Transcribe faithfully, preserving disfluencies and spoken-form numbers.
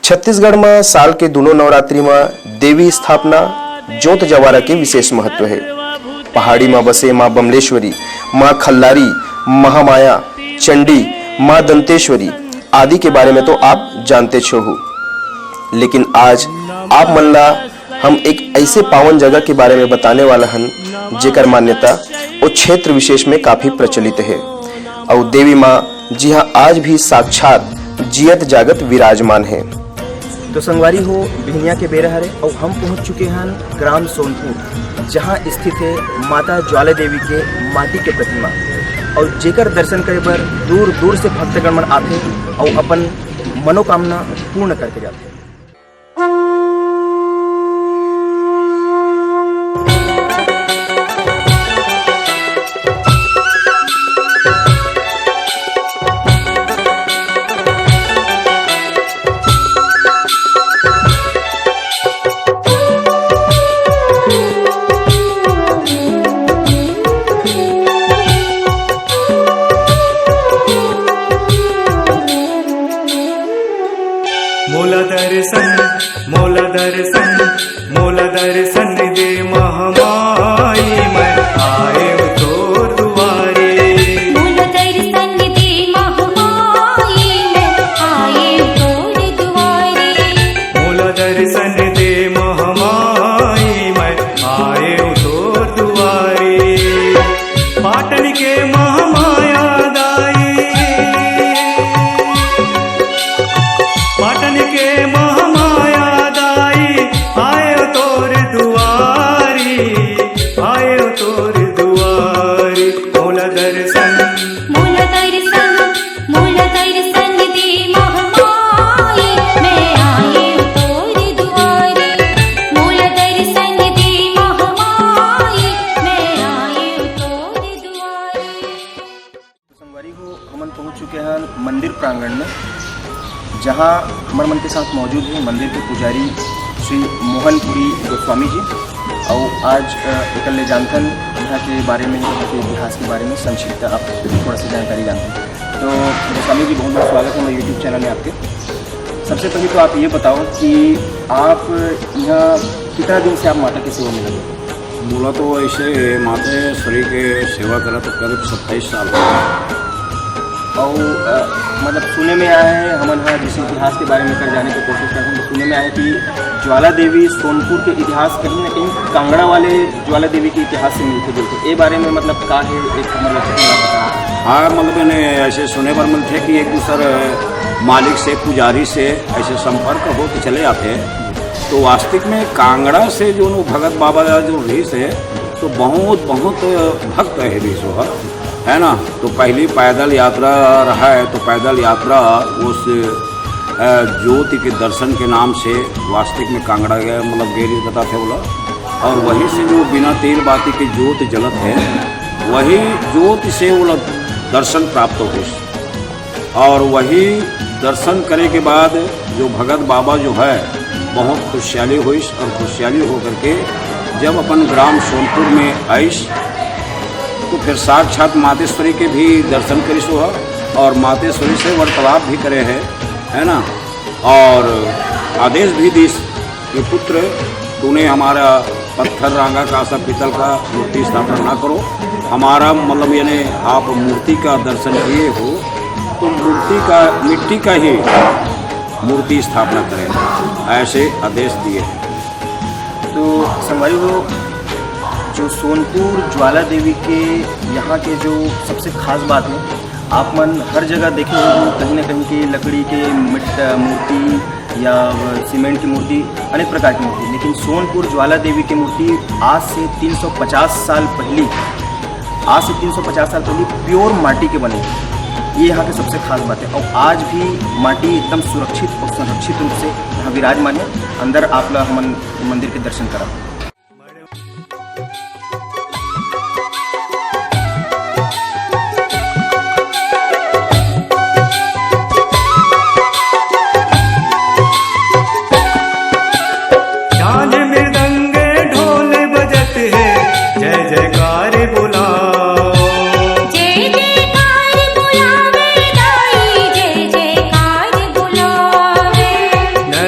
छत्तीसगढ़ म साल के दूनों नवरात्रि म देवी स्थापना, जोत जवारा के विशेष महत्व हे। पहाड़ी म बसे माँ बमलेश्वरी, माँ खल्लारी, महामाया, चंडी, माँ दंतेश्वरी आदि के बारे में तो आप जानते छो हो, लेकिन आज आप मन ला हम एक ऐसे पावन जगह के बारे में बताने वाला हन, जेकर मान्यता ओ क्षेत्र विशेष में काफी प्रचलित हे। अउ देवी माँ जिहाँ आज भी साक्षात जियत जागत विराजमान हे। तो संगवारी हो, बिहनिया के बेरा हरे अउ हम पहुंच चुके हन ग्राम सोनपुर, जहां स्थित हे माता ज्वाला देवी के माटी के प्रतिमा, अउ जेकर दर्शन करे बर दूर दूर से भक्तगण मन आथे अउ अपन मनोकामना पूर्ण करके जाथे। मोला दर्शन, मोला दर्शन, मोला दर्शन दे महामाई, मैं आए तोर दुआरे। मोला दर्शन दे महामाई, मैं आए तोर दुआरे। मोला दर्शन दे महामाई, मैं आए तोर दुआरे। पाटन के महामाया दाई, पाटन के महामाया दाई, आए तोर दुआरी, आए तोर दुआरी। मोला दर्शन, मोला दर्शन, मोला दर्शन दे महामाई, मैं आए तोर दुआरी। मोला दर्शन दे महामाई, मैं आए तोर दुआरी। तो संगवारी हो, हमन पहुंच चुके हैं मंदिर प्रांगण में, जहां हमर मन के साथ मौजूद है मंदिर के पुजारी श्री मोहनपुरी गोस्वामी जी। और आज, अ, एकर ले जानथन यहाँ के बारे में, यहाँ के इतिहास के बारे में संक्षिप्त आप थोड़ा सा जानकारी जानथन। तो गोस्वामी जी, बहुत बहुत स्वागत है हमारे YouTube चैनल में आपके। सबसे पहले तो आप ये बताओ कि आप यहाँ कितना दिन से आप माता की सेवा में लगे? मोला तो ऐसे मातेश्वरी के सेवा करत करीब सत्ताईस साल हो गए। और, अ, मतलब, सुने में आया है, हमन ह जिस इतिहास के बारे में कर जाने की कोशिश करते हैं, तो सुने में आया है कि ज्वाला देवी सोनपुर के इतिहास कहीं ना कहीं कांगड़ा वाले ज्वाला देवी के इतिहास से मिलते जुलते। ए बारे में, मतलब, का है, एक हमर दर्शक मन ला बताओ। हाँ, मतलब, मैंने ऐसे सुने बर मिलते कि एक दूसर मालिक से, पुजारी से ऐसे संपर्क हो के चले आते हैं। तो वास्तविक में कांगड़ा से जो नो भगत बाबा जो रहिस हे, तो बहुत, बहुत भक्त हे रहिस हो, है ना। तो पहली पैदल यात्रा रहा है, तो पैदल यात्रा उस, अ, ज्योति के दर्शन के नाम से वास्तविक में कांगड़ा गए, मतलब, गेली बताथे बोला। और वहीं से जो बिना तेल बाती के ज्योत जलत है, वही ज्योत से वो लोग दर्शन प्राप्त हो गए। और वही दर्शन करे के बाद जो भगत बाबा जो है, बहुत खुशहाली होइस और खुशहाली होकर के जब अपन ग्राम सोनपुर में आइस, तो फिर साक्षात मातेश्वरी के भी दर्शन करिस हो और मातेश्वरी से वार्तालाप भी करे हैं, है ना। और आदेश भी दीस कि पुत्र, तूने हमारा पत्थर रांगा का, सब पीतल का मूर्ति स्थापना ना करो। हमारा, मतलब, यानी आप मूर्ति का दर्शन किए हो, तो मूर्ति का, मिट्टी का ही मूर्ति स्थापना करें, ऐसे आदेश दिए हैं। तो संगवारी हो, जो सोनपुर ज्वाला देवी के यहाँ के जो सबसे खास बात है, आप मन हर जगह देखे होंगे, कहीं ना कहीं की लकड़ी के मिट-, मूर्ति या सीमेंट की मूर्ति, अनेक प्रकार की मूर्ति, लेकिन सोनपुर ज्वाला देवी की मूर्ति आज से तीन सौ पचास साल पहली, आज से तीन सौ पचास साल पहले प्योर माटी के बने। ये यहाँ के सबसे खास बात है। और आज भी माटी एकदम सुरक्षित और संरक्षित रूप से यहाँ विराजमान है। अंदर आप ला हमन मंदिर के दर्शन करा। झांझ मृदंग ढोल बजत है, जय जयकार बुलाओ। जय जयकार बुलावे दाई, जय जयकार बुलावे।